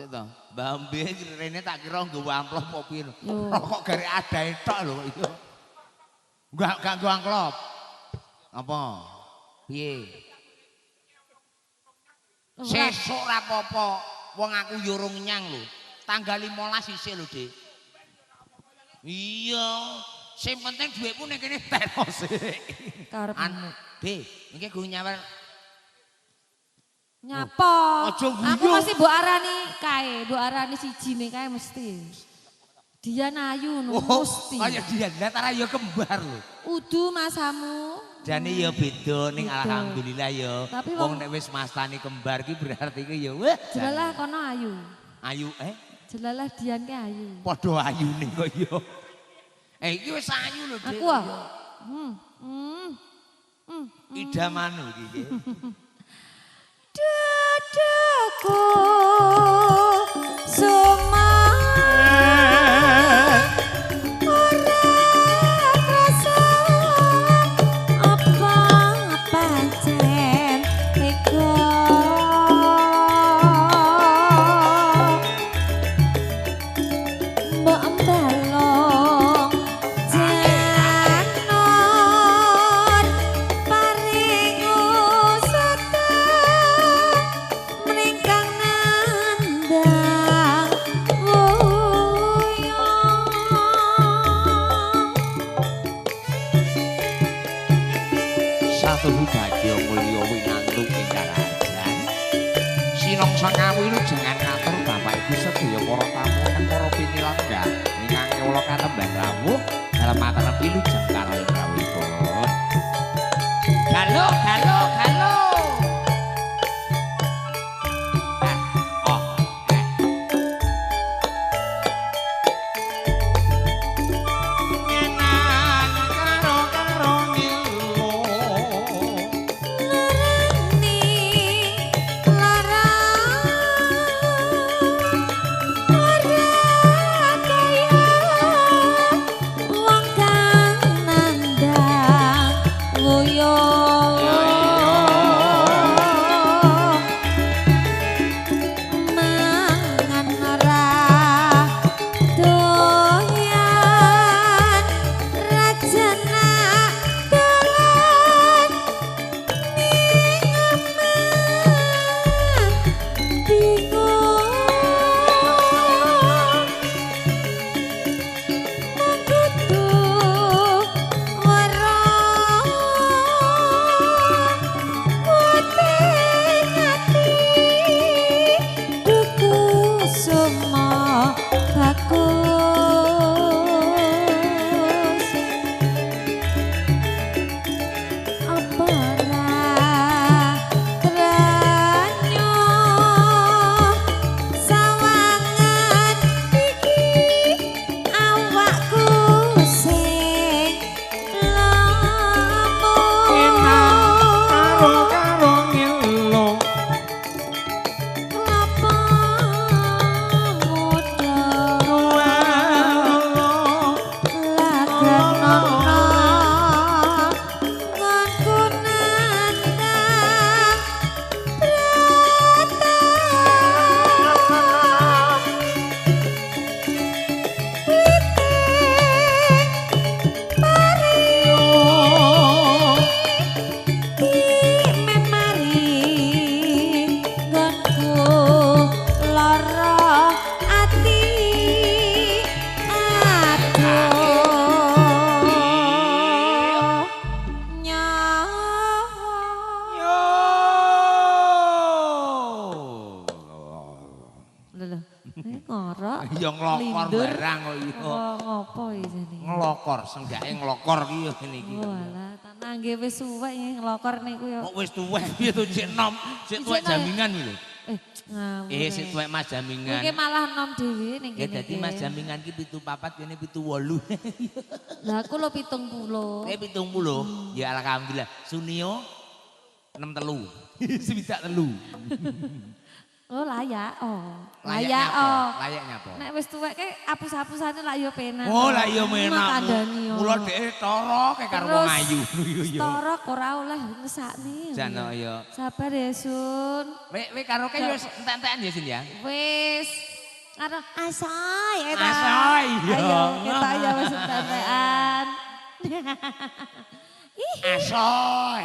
Sik to, Mbak Ambe rene tak kira nggawa amplop apa piye lho. Kok garek adae tok lho kok iya. Enggak, gak nggo amplop. Apa? Piye? Sesuk ra apa-apa. Wong aku yo urung nyang lho. Tanggal 15 isih lho, Dik. Iya, sing penting dhuwitmu ning kene teno sik. Karepmu. Dik, iki go nyawer. Nyapa? Aja Aku mesti mbok arani kae, mbok arani sijine kae mesti. Dian ayu no, Oh, mesti. Kaya Dian, lah tara ya kembar lho. Udu masamu. Jane ya beda ning Beda. Alhamdulillah ya. Tapi wong nek wis mastani kembar ki berarti ki ya wah. Jelalah kono ayu. Ayu eh? Jelalah Dian ki ayu. Padha ayune kok ya. Eh iki wis ayu lho, Dik. Aku ah. Idaman lho iki. Dadaku sumar ora krasa apa pancen tega mbok embalong janur paring usata mringkang nandang wuyung. Satuhu bagya mulya winantu ing karajan. Sinongsa kawilujeng ngatur Bapak Ibu sedaya para tamu lan para pinilangga ingkang kula katembang rawuh dalem acara wilujeng karayan rawuhipun. Galo galo galo. Ah, oh, eh. Ngenang karo karo ngilu. Lereni lara ora kaya wong kang nandang wuyung. Mangan ora doyan rajana dolan ning omah bingung mung kudu weruh putih ati duku suma bagus apa ra tranyo sawangan iki awakku sing Karo lamun karo ngilu. kelapa muda lagan nono ngonku nandang brata witing pari dimemari nggonku lara ati aduh nyawa. Yo. Lho lho, ngorok. Ya nglokor Lindur. barang kok iya. Oh, ngopo iki jane? Nglokor, senggake nglokor ki ya ngene iki. Oh alah, tanah nggih wis suwek nggih nglokor niku ya. Kok wis tuwek piye to cek nom, cek tuwek Isih nom ya? jamingan kuwi lho. Eh, ngawur. Eh, sik tuwek Mas Jamingan. Mungkin malah nom dhewe ning Ya kene. dadi Mas Jamingan ki 74 kene 78. Lah aku lho 70. Eh 70. Ya alhamdulillah. Sunio 63. 63. Oh layak oh. Layak Layak nyapa? oh. Layak nyapa? Nek wis tuwek ke apus-apusane lak yo penak. Oh lah iya menak. Kandhani yo. Mula dhek toro ke karo wong ayu. Iya. Toro ora oleh ngesakne. Jano iya. Sabar ya Sun. We karo ke yo entek-entekan ya Sin ya. Wis. Karo asoy eta. Asoy, iya. Ayo kita ya wis entek-entekan. Ih. Asoy.